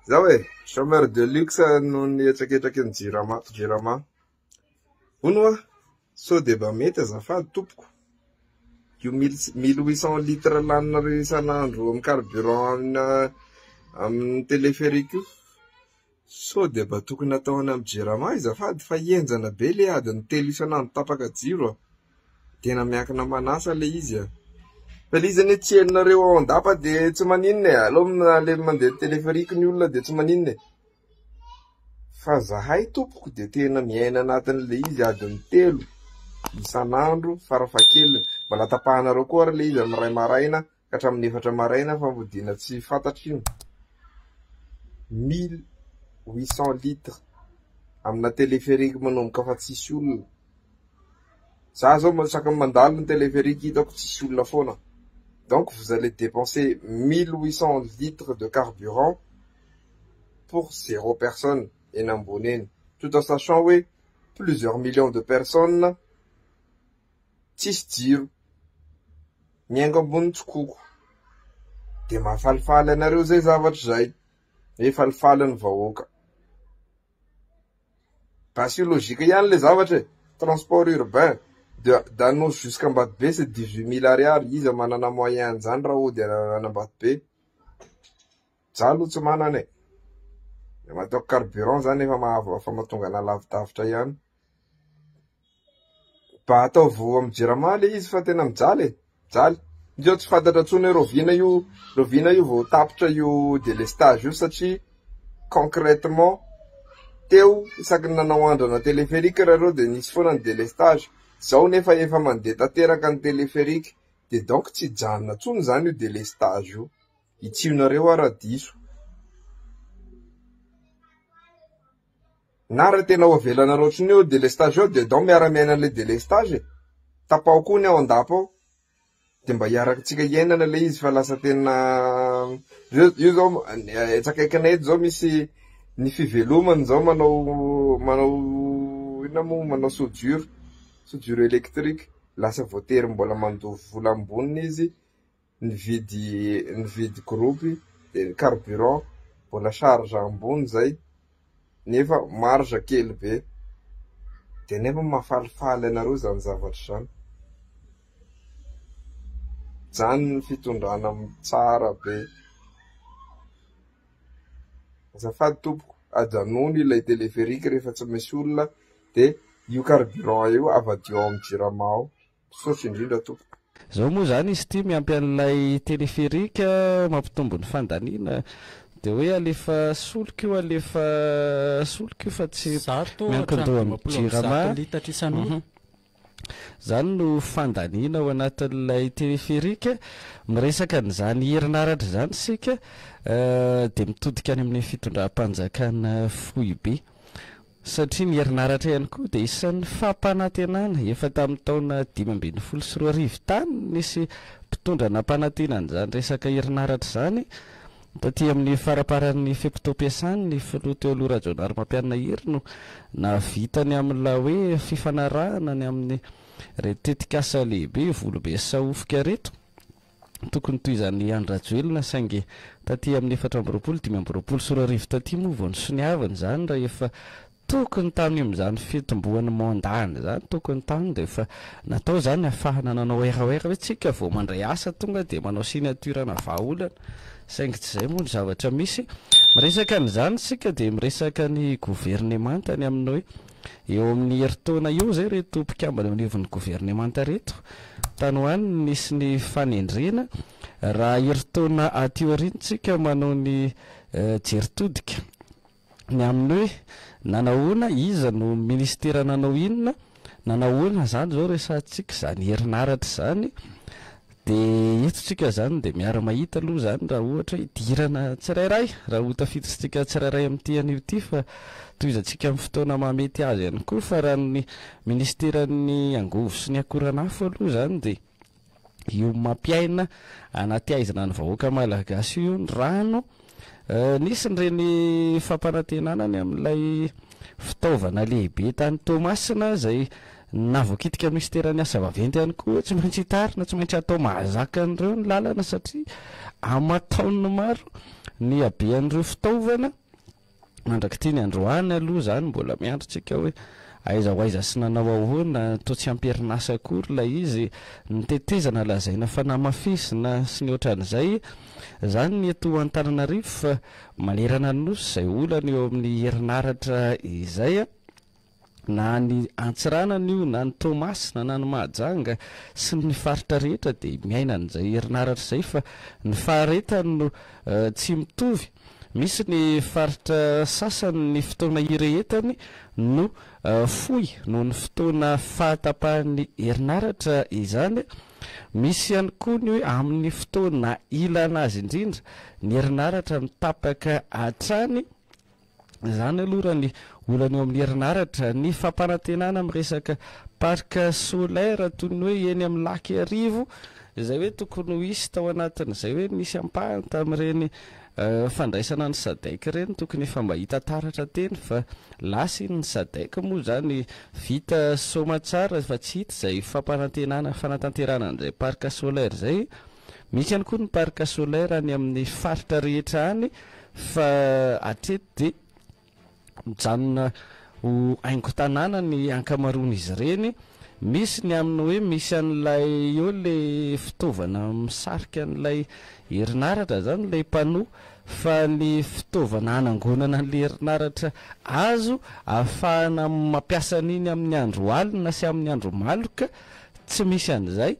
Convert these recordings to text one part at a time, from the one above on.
Zao e, chômeur de luxe noho ny hetraketraky ny jirama, jirama. Hono hoa, sao dia mba mety azafady tompoko, io 1800 litres laninareo isan'andro amin'ny carburant amina amin'ny téléphérique io, sao dia mba tokony atao any amin'ny jirama azafady fa henjana be le adiny telo isan'andro tapaka jiro a. Tena miankina manasa le izy a. Fa le izy anie tsy henonareo ao an-dapa dia tsy maninona e. Aleo le mandeha téléphérique ny olona dia tsy maninona e. Fa zahay tompoko dia tena miaina anatin'le izy adiny telo isan'andro farafahakeliny. Mbola tapahanareo koa ary le izy amin'ny iray maraina ka hatramin'ny efatra maraina fa modiana tsy fantatra iny. 1800 litres amina téléphérique manomboka fa tsisy olona. Za zao isaky ny mandalo ny téléphérique hitako tsisy olona foana. Donc vous allez dépenser 1800 litres de carburant pour zéro personne eny ambony eny. Tout en sachant hoe plusieurs millions de personnes tsisy jiro, miainga ambony tsikoko. Dia mahafalifaly anareo zay zavatra zay. Hoe falifaly ny vahoaka. Basy io logique ihany le zavatra e. Transport urbain de d'Anosy jusqu'Ambatobe c'est 18 000 ariary. Iza manana moyen an'izany raha hody any Ambatobe? Za aloha tsy manana e. Dia mataoko carburant zany efa maha efa mahatonga anah lavidavitra ihany. Mba ataovy amin'ny jirama le izy fa tena mijaly e. Mijaly. Ndreo tsy fantatra intsony hoe rahoviana io rahoviana io vao tapitra io délestage io satria concrètement teo isaky ny nanao andrana téléphérique nareo dia nisy foana ny délestage. Zao nefa efa mandeha tanteraka ny téléphérique dia donc tsy hijanona intsony izany io délestage io. Hitsionareo aho raha diso. Na raha tena ho avelanareo ohatran'io eo délestage eo dia donc miara-miaina an'ilay délestage e. Tapaho koa ny ao an-dapa ao. Dia mba hiaraka-tsika hiainana ilay izy fa lasa tena io io zao etsy akaikinay eto zao misy ny fivelomany zao manao manao inona moa manao soudure, soudure électrique. Lasa voatery mbola mandoa vola amboniny izy nividy nividy groupe dia ny carburant mbola charge ambony zay nefa marge kely be dia nefa mahafalifaly anareo zany zavatra zany. Zany ny fitondrana tsara be. Azafady tompoko, ajanony ilay téléphérique rehefa tsy misy olona dia io carburant io avadio ao amin'ny jirama ao. Misaotra indrindra tompoko. Zao moa zany izy ity miampy an'ilay téléphérique mampitombo ny fandaniana dia hoe alefa solika io alefa solika io fa tsy miankin-doha amin'ny jirama. litatra isan'ora. Zany no fandaniana ao anatin'ilay téléphérique. Miresaka an'izany herinaratra izany isika dia mitodika any amin'ny fitondram-panjakana foibe. Satria ny herinaratra ihany koa dia isan'ny fampanantenana, efa tamin'ny taona 2015 tany nisy mpitondra nampanantena an'izany resaka herinaratra izany, taty amin'ny faramparan'ny fe-potoam-piasany ny filoha teo aloha Rajaonarimampianina Hery no nahavita ny amin'ilay hoe fifanarahana ny amin'ireto tetikasa lehibe Volobe sy Sahofika ireto. Tokony tohizan'i Andry Rajoelina saingy taty amin'ny 2024 2025 taty moa vao nosoniavina izany raha efa tokony tany amin'izany fitomboan'ny mandat-ny izany tokony tany dia efa natao izany hahafahana nanao RER hoe tsika vao mandray asa tonga dia manao signature-na vahaolana saingy tsy izay moa ny zavatra misy. Miresaka an'izany isika dia miresaka ny governemanta ny amin'ny hoe eo amin'ny herintaona eo izay ireto mpikambana eo anivon'ny governemanta ireto. Tany ho any nisy ny fanendrena, raha herintaona aty aoriana tsika manao ny jery todika ny amin'ny hoe nanahoana, iza no ministera nanao inona, nanahoana izany izao resahantsika izany herinaratra izany, dia eto tsika izany dia miara-mahita aloha izany raha ohatra hidirana tsirairay, raha ho tafiditrintsika tsirairay amin'ity anio ity fa tohizantsika amin'ny fotoana mahamety azy ihany koa fa raha ny Minisiteran'ny angovo sy ny akoran'afo aloha izany dia io mampiaina anaty haizina ny vahoaka malagasy io ny rano. Nisy ireny fampanantenana ny amin'ilay fitaovana lehibe tany Toamasina izay Na voakitika minisiteran'ny asa vaventy ihany koa tsy maintsy hitarina, tsy maintsy atao mahazaka an'ireo ny lalana satria aman-taoniny maro ny habean'ireo fitaovana. Mandrak'ity ny androany aloha izany mbola miandry tsika hoe aiza ho aiza sy nanao ahoana, toa tsy am-perinasa akory ilay izy, ny tetezana lazaina fa namafisina sy ny ohatran'izay, izany ny eto Antananarivo fa manerana ny Nosy izay olana eo amin'ny herinaratra izay. Na any Antsiranana io na ny Toamasina na ny Mahajanga sy ny faritra rehetra dia miaina an'izay herinaratra izay fa ny faharetany no tsy mitovy. Misy ny faritra sasany ny fotoana irehetany no fohy noho ny fotoana fahatapahan'ny herinaratra izany. Misy ihany koa ny hoe amin'ny fotoana ilana azy indrindra ny herinaratra no tapaka hatrany. Izany aloha raha ny olana eo amin'ny herinaratra. Ny fampanantenana amin'ny resaka parc solaire toy ny hoe eny amin'ny lac Iarivo izay hoe tokony ho hisy tao anatin'izay hoe nisy ampahany tamin'ireny fandraisana ny Sadec ireny tokony efa mba hita taratra teny fa lasa iny ny Sadec moa izany vita soamatsara fa tsy hita izay fampanantenana fanatanterahana an'izay parc solaire izay. Misy ihany koa ny parc solaire any amin'ny faritra rehetra any Fa hatreto dia mijanona ho haingon-tanàna ny ankamaroan'izy ireny. Misy ny amin'ny hoe misy an'ilay eo ilay fitaovana misarika an'ilay herinaratra izany, ilay panneau, fa ny fitaovana hanangonana an'ilay herinaratra azo ahafahana mampiasa an'iny amin'ny andro alina sy amin'ny andro maloka tsy misy an'izay.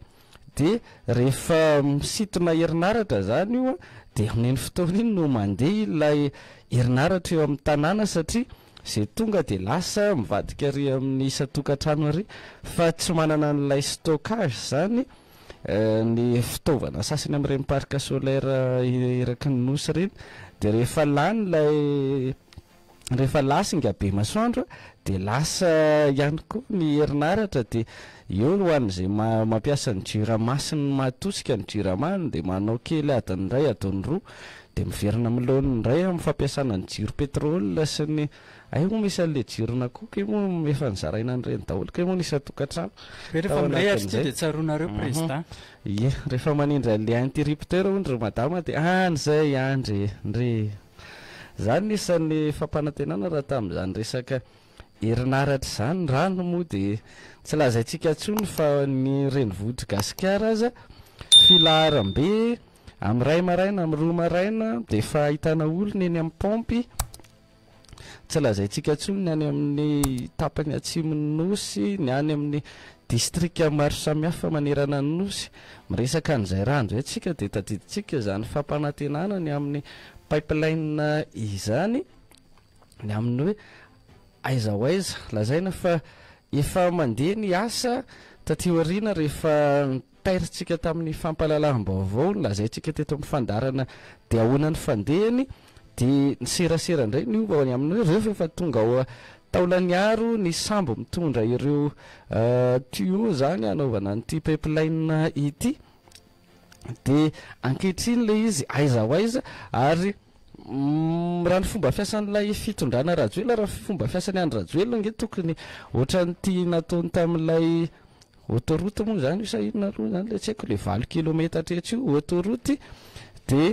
Dia rehefa misintona herinaratra izany io dia amin'iny fotoana iny no mandeha ilay herinaratra eo amin'ny tanàna satria izay tonga dia lasa mivadika ary amin'ny isan-tokantrano ary fa tsy manana an'ilay stockage izany ny fitaovana sasany amin'ireny parc solaire eraky ny nosy ireny dia rehefa lany ilay Rehefa lasa ingahy masoandro dia lasa ihany koa ny herinaratra dia eo ho an'izay mampiasa ny jirama sy ny mahatosika ny jirama dia manao kely adiny iray adiny roa dia miverina amin'ny laoniny indray amin'ny fampiasana ny jiro pétrole sy ny hay moa misy an'ilay jiron'akoho kay moa efa nozaraina an'ireny daholo kay moa ny isan-tokantrano Rehefa tao mirehatra ity anatin'izay. dia tsaroanareo président. Ie, rehefa manindry an'ilay interrupteur hono ry madama dia any izay, any re, ndry. Izany no isan'ny fampanantenana raha tamin'izany resaka herinaratra izany. Rano moa dia tsy lazaintsika intsony fa ny renivohitr'i Gasikara aza filaharam-be amin'ny iray maraina, amin'ny roa maraina dia efa ahitana olona eny amin'ny paompy. Tsy lazaintsika intsony ny any amin'ny tapany atsimon'ny Nosy, ny any amin'ny distrika maro samihafa manerana ny Nosy. Miresaka an'izay rano izay tsika dia tadidintsika izany fampanantenana ny amin'ny pipeline izany, ny amin'ny hoe aiza ho aiza. Lazaina fa efa mandeha ny asa taty aoriana rehefa tairintsika tamin'ny fampahalalam-baovao, nolazaintsika teto amin'ny fandaharana dia ahoana ny fandehany, dia ny serasera indray niova ny amin'ny hoe reo fa efa tonga ao Taolagnaro ny sambo mitondra ireo tuyaux izany hanaovana an'ity pipeline ity, dia ankehitriny ilay izy aiza ho aiza ary raha ny fomba fiasan'ilay fitondrana Rajoelina, raha ny fomba fiasan'i Andry Rajoelina ange tokony ohatran'ity nataony tamin'ilay Autoroute moa izany io sa inona aloha izany ilay tsy haiko ilay 8 kilometatra etsy io autoroute dia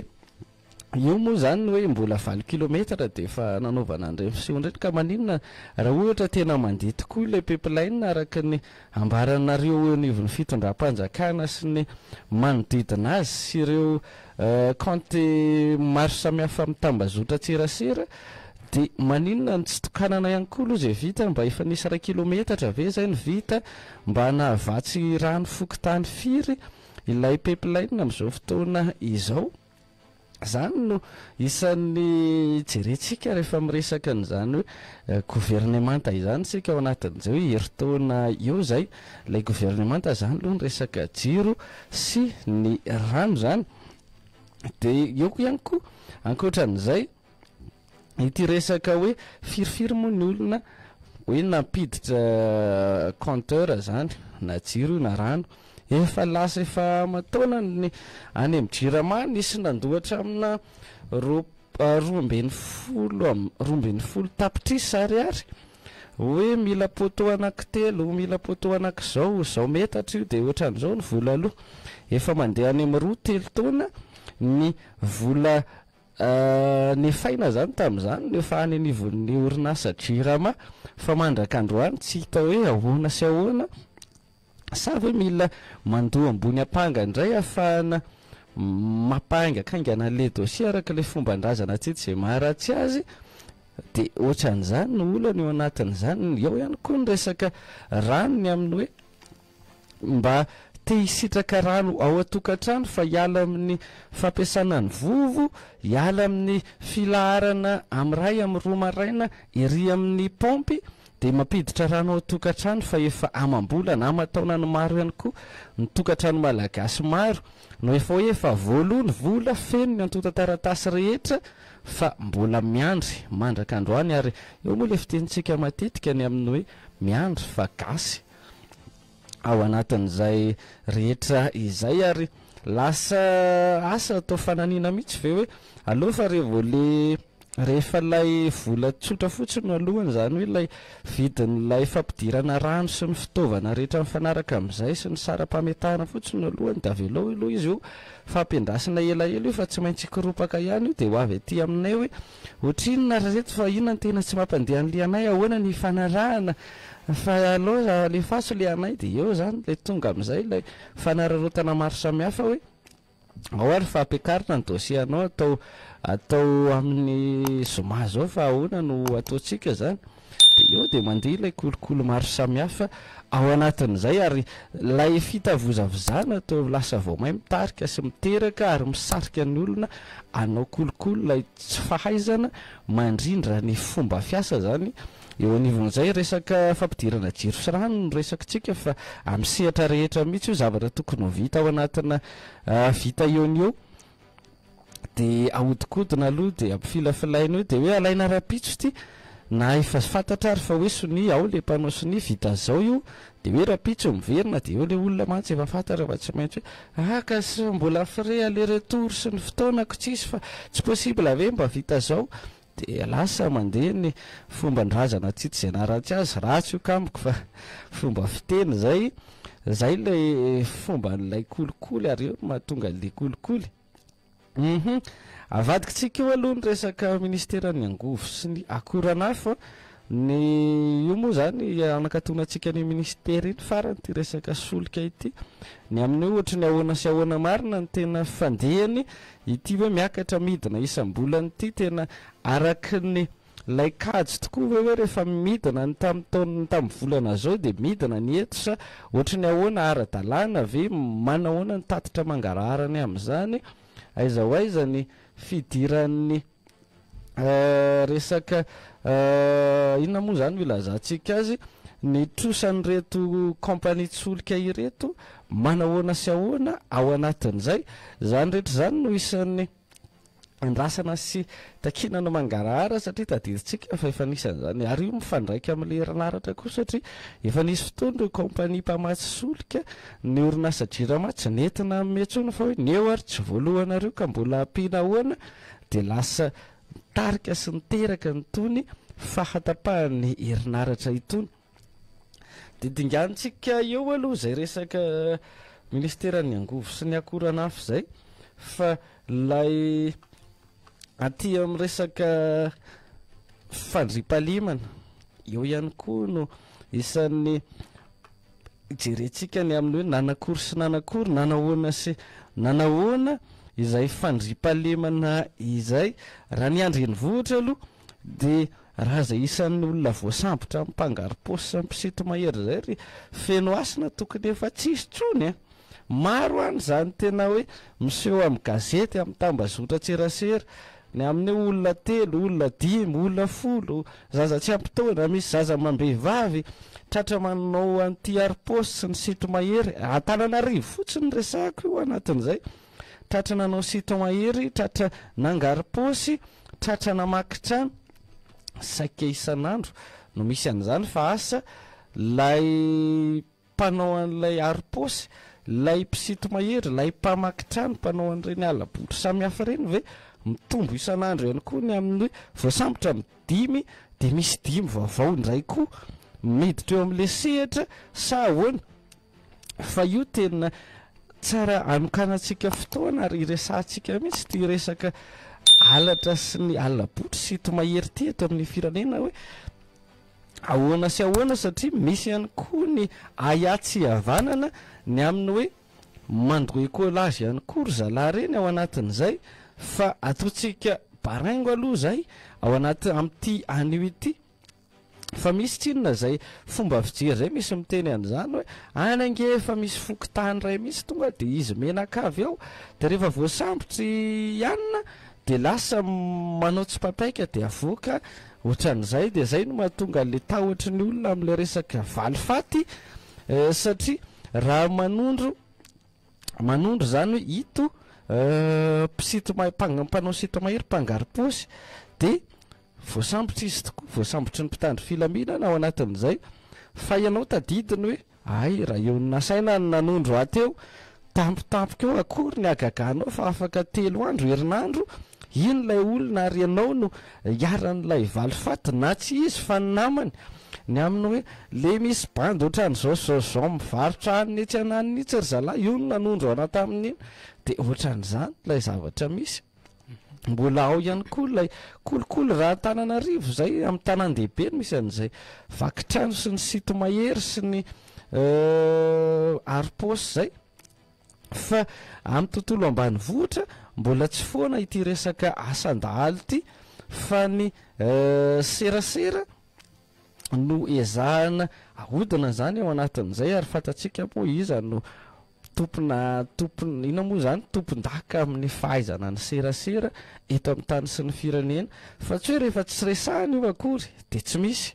io moa izany hoe mbola 8 kilometatra dia efa nanaovana an'ireny fisehony ireny ka maninona raha ohatra tena mandeha tokoa ilay pipeline araka ny ambaranareo eo anivon'ny fitondram-panjakana sy ny manodidina azy sy ireo Kaonty maro samihafa amin'ny tambazotran-tserasera dia maninona no tsy tokanana ihany koa aloha izay vita mba efa nisy iray kilometatra ve izay no vita mba nahavatsy rano fokontany firy ilay pipeline amin'izao fotoana izao? Izany no isan'ny jerentsika rehefa miresaka an'izany hoe governemanta izany isika ao anatin'izay hoe herintaona eo izay. Ilay governemanta izany aloha ny resaka jiro sy ny rano izany. Dia eo koa ihany koa ankoatran'izay ity resaka hoe firifiry moa ny olona hoe nampiditra compteur izany na jiro io na rano. Efa lasa efa aman-taonany ny any amin'ny jirama nisy nandoa hatraminà 12 tapitrisa ariary. Hoe mila poteau anankitelo, mila poteau anankizao, izao metatra io dia ohatran'izao ny vola aloa. Efa mandeha any amin'ny roa, telo taona ny vola nefaina izany tamin'izany no efa any anivon'ny orinasa Jirama fa mandraka androany tsy hita hoe ahoana sy ahoana sa ve mila mandoa ambony ampanga indray ahafahana mampahaingakaingana an'ilay dossier araka ilay fomban-drazana tsy hita izay maharatsy azy dia ohatran'izany no olana eo anatin'izany. Eo ihany koa ny resaka rano ny amin'ny hoe mba te hisitraka rano ao an-tokantrano fa hiala amin'ny fampiasana ny vovo, hiala amin'ny filaharana amin'ny iray amin'ny roa maraina ery amin'ny paompy dia mampiditra rano ao an-tokantrano fa efa amam-bolana, aman-taonany maro ihany koa ny tokantrano malagasy maro no efa hoe efa voaloa ny vola, feno ny antontan-taratasy rehetra fa mbola miandry mandraka androany ary eo moa ilay fitenintsika matetika ny amin'ny hoe miandry fa gasy ao anatin'izay rehetra izay ary lasa asa atao fananiana mihitsy ve hoe aleo fa revo le rehefa ilay vola tsotra fotsiny no alohany izany hoe ilay vidin'ilay fampidirana rano sy ny fitaovana rehetra mifanaraka amin'izay sy ny saram-pametahana fotsiny no alohany dia avelao aloha izy io fa ampiandrasina elaela io fa tsy maintsy hikoropaka ihany io dia ho avy aty aminay hoe Ohatrinona ry reto fa inona no tena tsy mampandeha an'le anay ahoana ny hifanarahana fa aleo alefaso le anay dia eo zany le tonga amin'izay ilay fanararaotana maro samihafa hoe ao ary fa ampiakarina ny dossier anao atao atao amin'ny zoma zao fa ahoana no ataontsika zany Dia eo dia mandeha ilay kolikoly maro samihafa ao anatin'izay ary ilay fitavozavozana toa lasa vao may mitarika sy miteraka ary misarika ny olona hanao kolikoly ilay tsy fahaizana mandrindra ny fomba fiasa izany eo anivon'izay resaka fampidirana jiro sy rano no resakitsika fa amin'ny sehatra rehetra mihitsy io zavatra tokony ho vita ao anatina vita eo ny eo dia ahodikodina aloha dia ampifilafilaina eo dia hoe alaina rahampitso ity na efa fantatra ary fa hoe sonia ao le mpanao sonia vita zao io dia hoe rahampitso miverina dia eo le olona mantsy efa fantatra fa tsy maintsy hoe ah ka sy mbola frais aller retour sy ny fotoanako tsisy fa tsy possible ve mba vita zao dia lasa mandeha ny fomban-drazana tsy hita izay naharatsy azy ratsy io kamboko fa fomba fiteny zay zay ilay fomban'ilay kolikoly ary eo no mahatonga an'ilay kolikoly. Hum avadikitsika eo aloha ny resaka ministeran'ny angovo sy ny akoranafo a, ny io moa zany anakatonantsika ny ministera iny farany ity resaka solika ity, ny amin'ny hoe ohatry ny ahoana sy ahoana marina ny tena fandehany ity hoe miakatra midina isam-bolana ity tena araky ny Ilay kajy tokoa ve hoe rehefa midina ny tamin'ny taona tamin'ny volana zao dia midina ny eto sa ohatry ny ahoana ara-dalàna ve manahoana ny tatitra mangarahara ny amin'izany aiza ho aiza ny fidiran'ny resaka inona moa izany no ilazantsika azy ny trosan'ireto compagnie tsolika ireto manahoana sy ahoana ao anatin'izay izany rehetra izany no isan'ny Andrasana sy takiana ny mangarahara satria tadidintsika fa efa nisy an'izany ary io mifandraika amin'ilay herinaratra koa satria efa nisy fotoana ireo kaompania mpamatsy solika ny orinasa Jirama tsy nety nanome intsony fa hoe ny eo ary tsy voalohanareo ka mbola ampiana ahoana dia lasa nitarika sy niteraka an'itony fahatapahan'ny herinaratra itony. Dia dinganintsika eo aloha izay resaka ministeran'ny angovo sy ny akoranafo izay fa ilay aty amin'ny resaka fandriampahalemana eo ihany koa no isan'ny jerentsika ny amin'ny hoe nanakory sy nanakory, nanahoana sy nanahoana izay fandriampahalemana izay. Raha ny andrenivohitra aloha Dia raha izay isan'ny olona voasambotra amin'ny mpangaro-paosy sy mpisito-mahery izay ry Fenohasina tokony efa tsisy intsony a! Maro any izany tena hoe miseho amin'ny gazety, amin'ny tambazotran-tserasera, ny amin'ny hoe olona telo, olona dimy, olona folo, zaza tsy ampy taona, misy zaza amam-behivavy tratra manao an'ity harom-paosy sy ny sinto-mahery, Antananarivo fotsiny no resahako io anatin'izay, tratra nanao sinto-mahery, tratra nangaro-paosy, Tratra namaky trano, saika isan'andro no misy an'izany fa asa ilay mpanao an'ilay harom-paosy, ilay mpisito-mahery, ilay mpamaky trano, mpanao an'ireny hala-botry samihafa ireny ve mitombo isan'andro ihany koa ny amin'ny hoe voasambotra ny dimy. dia misy dimy vaovao indray koa miditra eo amin'ilay sehatra sa ahoana? Fa io tena tsara anokanantsika fotoana ary iresahantsika mihitsy ity resaka halatra sy ny hala-botry sy ito-mahery ity eto amin'ny firenena hoe ahoana sy ahoana satria misy ihany koa ny ahiahy tsy hihavanana ny amin'ny hoe mandoa écolage ihany koa ry zalahy ireny ao anatin'izay fa ataontsika baraingo aloha izay ao anaty amin'ity anio ity. Fa misy tsinona izay fomba fijery izay misy miteny an'izany hoe any ange efa misy fokontany iray mihitsy tonga dia izy menakavy ao dia rehefa voasambotry i anona dia lasa manao tsipapaika dia avoaka ohatran'izay dia izay no mahatonga an'ilay tahotry ny olona amin'ilay resaka valifaty satria raha manondro Manondro izany hoe ito mpisito-ma-, mpanao sinto-mahery mpangaro-paosy dia voasambotra izy tokoa, voasambotry ny mpitandro filaminana ao anatin'izay, fa ianao tadidiny hoe hay raha eo nasaina ny nanondro ahy teo, tampotampoka eo akory ny hagaganao fa afaka telo andro, herinandro, iny ilay olona ary ianao no iharan'ilay valifaty na tsy izy fa ny namany, ny amin'ny hoe le misy bandy ohatran'izao sy izao sy izao mivarotra hanina etsy ananona itsy ry zalahy, io no nanondro anah tamin'iny, dia ohatran'izany ilay zavatra misy. Mbola ao ihany koa ilay kolikoly raha Antananarivo izay amin'ny tanàn-dehibe no misy an'izay vaky trano sy ny sinto-mahery sy ny harom-paosy izay. Fa amin'ny tontolo ambanivohitra mbola tsy foana ity resaka asan-dahalo ity fa ny serasera no ezahana ahodina izany ao anatin'izay ary fantatsika moa iza no tompona tompon inona moa izany tompon-daka amin'ny fahaizana ny serasera eto amin'ny tany sy ny firenena fa tsy hoe rehefa tsy resahana io akory dia tsy misy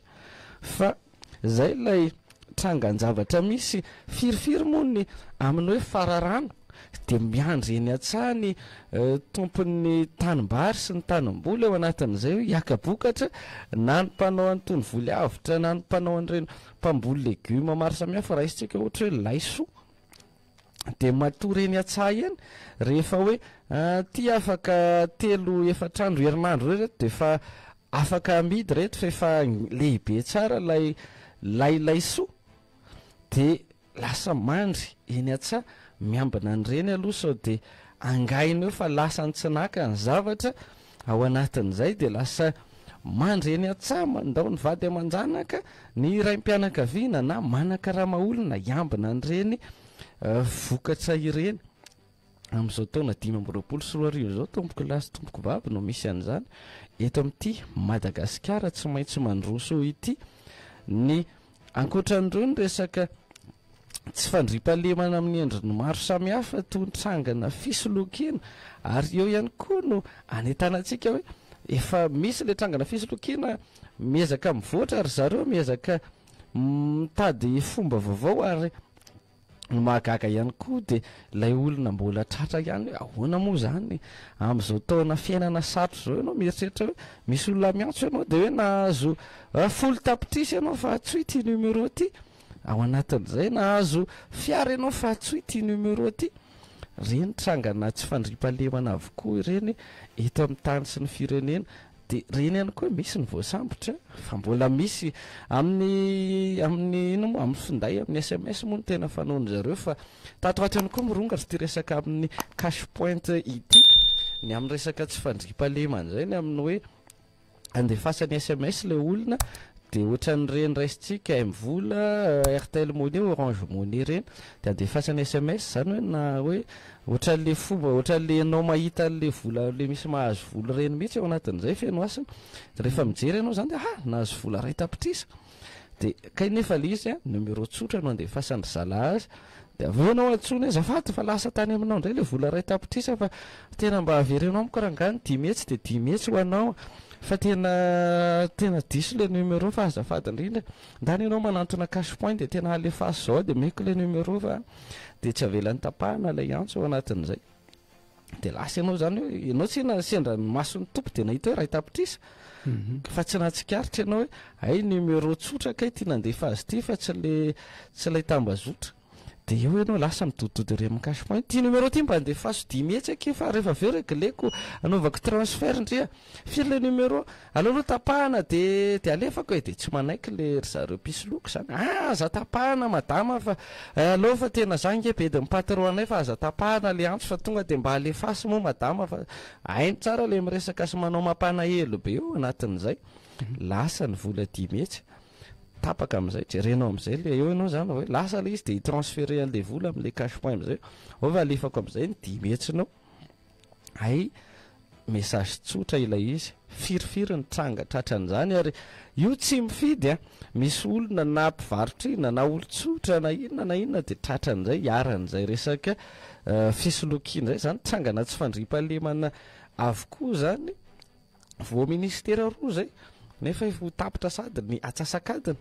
fa Izay ilay trangan-javatra misy. Firifiry moa ny amin'ny hoe fararano dia miandry eny an-tsaha ny tompon'ny tanimbary sy ny tanimboly ao anatin'izay hoe hiaka-bokatra na ny mpanao an'itony voly avotra na ny mpanao an'ireny mpamboly legioma maro samihafa raisintsika ohatra hoe laisoa dia matory eny an-tsaha eny rehefa hoe ty afaka telo efatra andro herinandro eo reto dia efa afaka amidy reto fa efa lehibe tsara ilay lay laisoa dia lasa mandry eny an-tsaha miambina an'ireny aloha sao dia angaina eo fa lasa ny tsy naka ny zavatra Ao anatin'izay dia lasa mandry eny an-tsaha mandao ny vady aman-janaka ny raim-pianakaviana na manakarama olona hiambina an'ireny vokatra ireny. Amin'izao taona 2025 izao tompoko lahy sy tompoko vavy no misy an'izany eto amin'ity Madagasikara tsy maintsy mandroso ity. Ny ankoatran'ireo ny resaka tsy fandriampahalemana amin'ny endriny maro samihafa toy ny trangana fisolokiana ary eo ihany koa no anentanantsika hoe efa misy ilay trangana fisolokiana miezaka mivoatra ry zareo miezaka mitady fomba vaovao ary ny mahagaga ihany koa dia ilay olona mbola tratra ihany hoe ahoana moa izany amin'izao taona fiainana sarotra izao ianao mieritreritra hoe misy olona miantso ianao dia hoe nahazo 10 tapitrisa ianao fa antsoy ity numéro ity Ao anatin'izay, nahazo fiara ianao fa antsoy ity numéro ity. Ireny trangana tsy fandriampahalemana avokoa ireny eto amin'ny tany sy ny firenena. Dia ireny ihany koa misy ny voasambotra fa mbola misy amin'ny amin'ny inona moa amin'ny finday, amin'ny sms moa no tena fanaon-dry zareo fa tato ho ato ihany koa mirongatra ity resaka amin'ny cash point ity. Ny amin'ny resaka tsy fandriampahalemana izay, ny amin'ny hoe andefasany sms ilay olona dia ohatran'ireny raisintsika MVola, Airtel Money, Orange Money ireny dia andefasany sms izany hoe na hoe ohatran'ilay fomba ohatran'ilay ianao mahita an'ilay vola ilay misy mahazo vola ireny mihitsy ao anatin'izay feno hasina dia rehefa mijery ianao izany dia ah nahazo vola 1 tapitrisa dia kay nefa ilay izy an numéro tsotra no andefasan-dry zalahy azy Dia avy eo ianao antsoina hoe azafady fa lasa tany aminao indray ilay vola 1 tapitrisa fa tena mba avereno amiko rangahy ny 500 dia 500 ho anao fa tena tena diso ilay numéro fa azafady indrindra. Ndany ianao manantona cash point dia tena alefaso izao dia omeko ilay numéro fa dia tsy avelany tapahana ilay antso ao anatin'izay. Dia lasa ianao izany hoe ianao tsy na sendra ny mason'ny tompo dia nahita hoe 1 tapitrisa fa tsy nahatsikaritra ianao hoe hay numéro tsotra kay ity nandefa azy ity fa tsy le tsy ilay tambazotra. Dia eo ianao lasa midodidody ery amin'ny cash point, ity numéro ity mba andefaso 500 akia fa rehefa avy eo regleko anaovako transfert ndry a! Firy ilay numéro? Aleo aloha tapahana dia dia alefako e! Dia tsy manaiky le ry zareo mpisoloky izany, ah aza tapahana madama fa aleo fa tena za nge bedin'ny patron anay fa aza tapahana le antso fa tonga dia mba alefaso moa madama fa hainy tsara le miresaka sy manao mampanahelo be eo anatin'izay. Lasa ny vola 500. Tapaka amin'izay, jerenao amin'izay le eo ianao izany hoe lasa ilay izy dia hi-transferer an'ilay vola amin'ilay cash point amin'izay, ao fa alefako amin'izay ny dimy hetsinao. Hay message tsotra ilay izy, firifiry ny tranga tratran'izany ary io tsy mifidy an, misy olona na mpivarotra inona na olon-tsotra na inona na inona dia tratran'izay, iharan'izay resaka fisolokiana izay, izany trangana tsy fandriampahalemana avokoa izany. Vao ministera roa izay nefa efa ho tapitra sady ny atsasak'adiny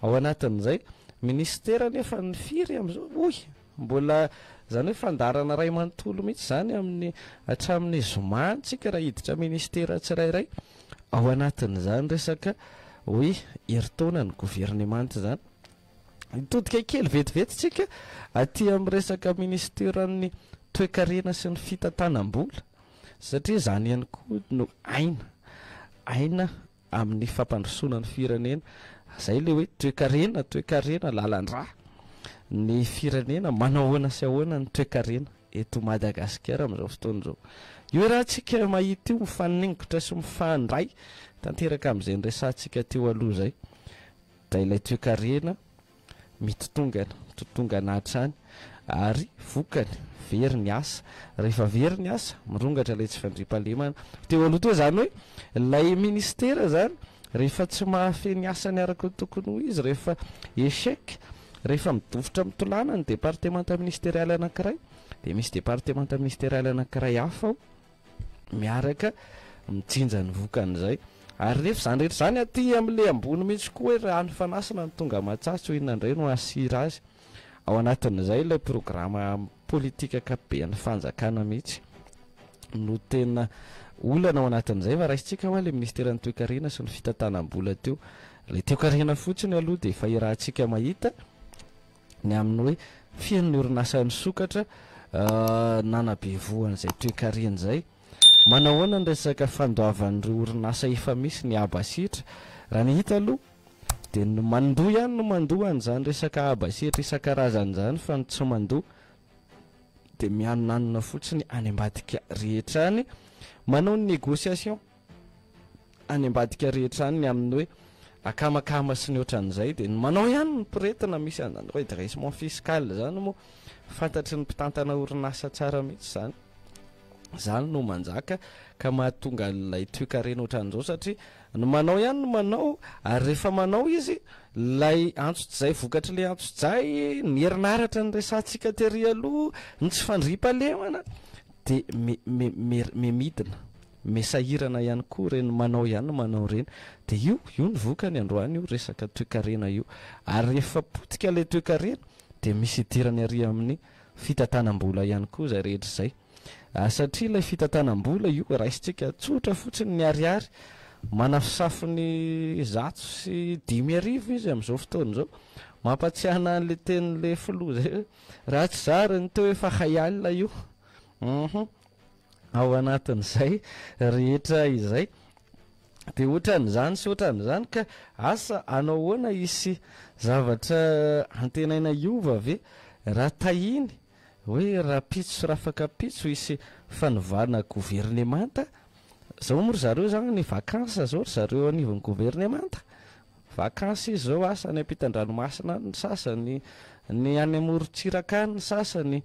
ao anatin'izay ministera nefa ny firy amin'izao hoy mbola izany hoe fandaharana iray manontolo mihitsy izany amin'ny hatramin'ny zoma antsika raha hiditra ministera tsirairay ao anatin'izany resaka hoe herintaona ny governemanta izany. Hitodika kely vetivety tsika aty amin'ny resaka ministeran'ny toekarena sy ny fitantanam-bola. Satria izany ihany koa no aina, aina amin'ny fampandrosoana ny firenena. Izay ilay hoe toekarena, toekarena, lalan-drà. Ny firenena, manao ahoana sy ahoana ny toekarena eto Madagasikara amin'izao fotoana izao. Io raha tsika mahita io mifaningotra sy mifandray tanteraka amin'izay niresahantsika teo aloha izay. Dia ilay toekarena mitotongana, mitotongana hatrany ary vokany, very ny asa. Rehefa very ny asa, mirongatra ilay tsy fandriampahalemana. Teo aloha teo izany hoe ilay ministera izany rehefa tsy mahafehy ny asany araka ny tokony ho izy, rehefa échec, rehefa midofotra mitolàna ny departemanta ministerialy anankiray, dia misy departemanta ministerialy anankiray hafa ao, miaraka mijinja ny vokan'izay. Ary rehefa izany rehetra izany aty amin'ilay ambony mihitsy koa hoe raha ny fanasana no tonga matsatso inona indray no hasira azy. Ao anatin'izay ilay programa politika ankapoben'ny fanjakana mihitsy no tena olana ao anatin'izay fa raisintsika hoa ilay ministeran'ny toekarena sy ny fitantanam-bola teo. Ilay toekarena fotsiny aloha dia efa iarahantsika mahita ny amin'ny hoe firy ny orinasa nisokatra nanabe voan'izay toekarena izay. Manao ahoana ny resaka fandoavan'ireo orinasa efa misy ny haba sy hetra? Raha ny hita aloha dia ny mandoa ihany no mandoa an'izany resaka haba sy hetra isan-karazany izany fa ny tsy mandoa dia mianonanona fotsiny any ambadika rehetra any manao ny négociation. any ambadika rehetra any ny amin'ny hoe akamakama sy ny ohatran'izay dia ny manao ihany ny mpiretina misy an'izany redressement fiscal izany moa fantatry ny mpitantana orinasa tsara mihitsy izany izany no manjaka ka mahatonga ilay toekarena ohatran'izao satria ny manao ihany no manao ary rehefa manao izy ilay antsojay vokatr'ilay antsojay ny herinaratra ny resahantsika tery aloha ny tsy fandriampahalemana dia me me me midina Me sahirana ihany koa ireny manao ihany manao ireny. Dia io, io ny vokany androany io resaka toekarena io. Ary rehefa potika ilay toekarena dia misy idirany ary amin'ny fitantanam-bola ihany koa izay rehetra izay. Satria ilay fitantanam-bola io raisintsika tsotra fotsiny ny ariary, manafosafo ny 5100 izy amin'izao fotoana izao. Mampatsiahy anah an'ilay tenin'ilay filoha izay hoe raha tsy zary ny teo efa hay alina io. Hum. ao anatin'izay rehetra izay. Dia ohatran'izany sy ohatran'izany ka asa hanao ahoana hisy zavatra antenaina hiova ve raha tahiny hoe rahampitso sy rafakampitso hisy fanovana governemanta? Zao moa ry zareo zany ny vacances zao ry zareo anivon'ny governemanta. Vacances izy zao asa any ampitan-dranomasina any ny sasany, ny any amorontsiraka any ny sasany,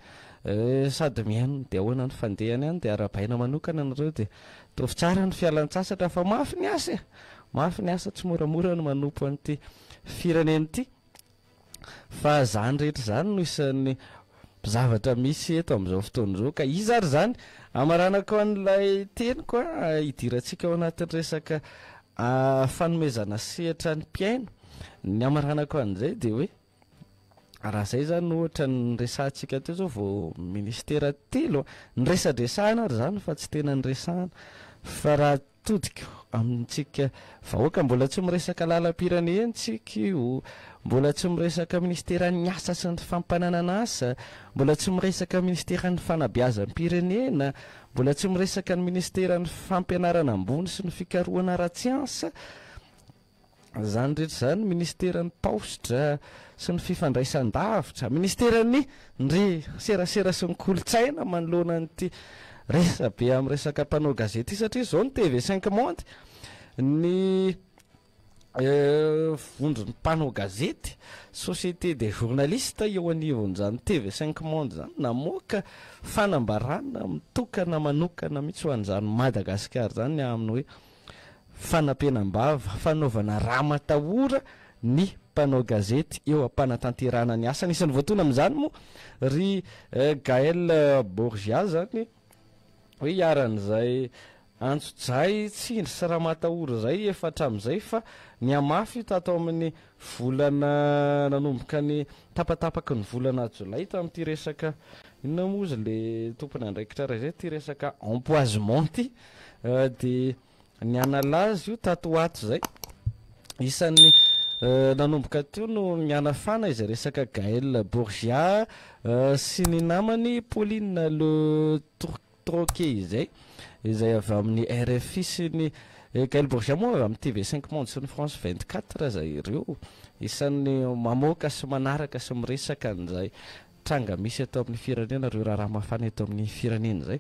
sady mihaino dia ahoana ny fandehany any dia arahabaina manokana nareo dia ataovy tsara ny fialan-tsasatra fa mafy ny asa e! Mafy ny asa tsy moramora ny manompo an'ity firenena ity fa zany rehetra izany no isan'ny zavatra misy eto amin'izao fotoana izao ka iza ary izany amaranako an'ilay teniko a hidirantsika ao anatin'ny resaka fanomezana sehatra ny mpihaino. Ny amaranako an'izay dia hoe raha izay izany ohatra ny resahantsika teo izao vao ministera telo niresadresahana ary izany fa tsy tena niresahana fa raha todiko. amintsika vahoaka. Mbola tsy miresaka lalam-pirenena tsika io, mbola tsy miresaka ministeran'ny asa sy ny fampananana asa, mbola tsy miresaka ministeran'ny fanabeazam-pirenena, mbola tsy miresaka ny ministeran'ny fampianarana ambony sy ny fikarohana ara-tsiansa. Izany rehetra izany, ministeran'ny paositra sy ny fifandraisan-davitra, ministeran'ny ndry serasera sy ny kolontsaina manoloana an'ity resabe amin'ny resaka mpanao gazety ity, satria izao ny TV 5 Monde, ny vondron'ny mpanao gazety, société des journalistes eo anivon'izany TV 5 Monde izany, namoaka fanambarana mitokana manokana mihitsy ho an'izany Madagasikara izany amin'ny hoe Fanapenam-bava, fanaovana ramatahora ny mpanao gazety eo am-panatanterahana ny asany. Isan'ny voatona amin'izany moa ry Gaël Borgia izany hoe iharan'izay antsojay, tsindry sy ramatahora izay efa hatramin'izay fa nihamafy io tato amin'ny volana nanomboka ny tapatapaky ny volana jolay tamin'ity resaka inona moa izy le tompon'andraikitra iray izay ity resaka empoisement ity. Dia nihanalaza io tato ho ato izay. Isan'ny nanomboka teo no nihanafana izay resaka Gaël Borgia sy ny namany Pauline Le Troquet izay, izay avy amin'ny RFI sy ny Gaël Borgia moa avy amin'ny TV 5 Monde sy ny France 24 aza ireo. Isan'ny mamoaka sy manaraka sy miresaka an'izay tranga misy eto amin'ny firenena, ireo raharaha mafana eto amin'ny firenena izay.